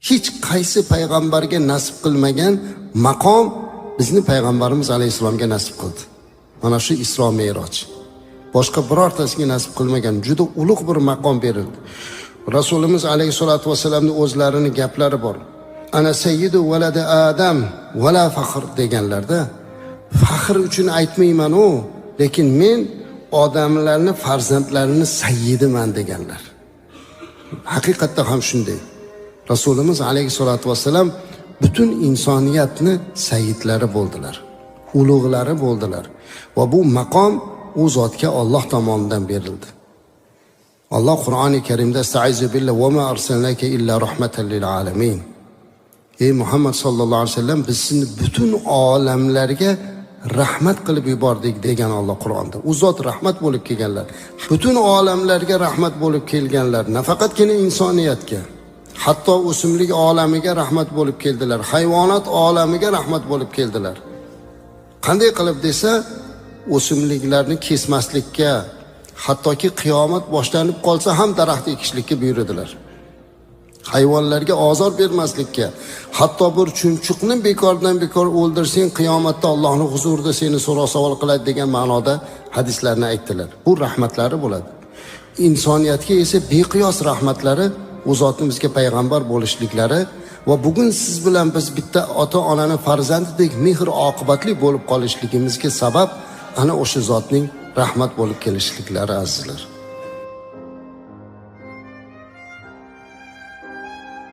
Hech qaysi payg'ambarga nasib qilmagan maqom bizni payg'ambarimiz alayhissalomga nasib qildi. Mana shu Isro Me'roj. Boshqa birortasiga nasib qilmagan juda ulug' bir maqom berildi. Rasulimiz alayhisolatu vasallamning o'zlarini gaplari bor. Ana sayyidu valadi Adam vala faxr deganlarda, faxr uchun aytmayman u, lekin men odamlarni farzandlarini sayyidiman deganlar. Haqiqatda ham shunday. Rasulimiz alayhisolatu vasallam butun insoniyatni sayyidlari bo'ldilar, ulug'lari bo'ldilar va bu maqom u zotga Alloh tomonidan berildi. Alloh Qur'oni Karimda estaizu billah va ma arsalnaka illa rahmatan lil alamin. Ey Muhammad sallallohu alayhi vasallam, biz sizni butun olamlarga rahmat qilib yubordik degan Alloh Qur'onda. U zot rahmat bo'lib kelganlar. Butun olamlarga rahmat bo'lib kelganlar. Nafaqatgina insoniyatga, hatto o'simlik olamiga rahmat bo'lib keldilar, hayvonot olamiga rahmat bo'lib keldilar. Qanday qilib desa, o'simliklarni kesmaslikka, hattoki qiyomat boshlanib qolsa ham daraxt ekishlikka buyurdilar. Hayvonlarga ozor bermaslikka, hatto bir chumchuqni bekordan bekor o'ldirsang, qiyomatda Allohning huzurida seni so'roq savol qiladi degan ma'noda hadislarni aytdilar. Bu rahmatlari bo'ladi. Insoniyatga esa beqiyos rahmatlari u zotni bizga payg'ambar bo'lishliklari va bugun siz bilan biz bitta ota-onani farzandidek mehr oqibatli bo'lib qolishligimizga sabab ana o'sha zotning rahmat bo'lib kelishliklari, azizlar.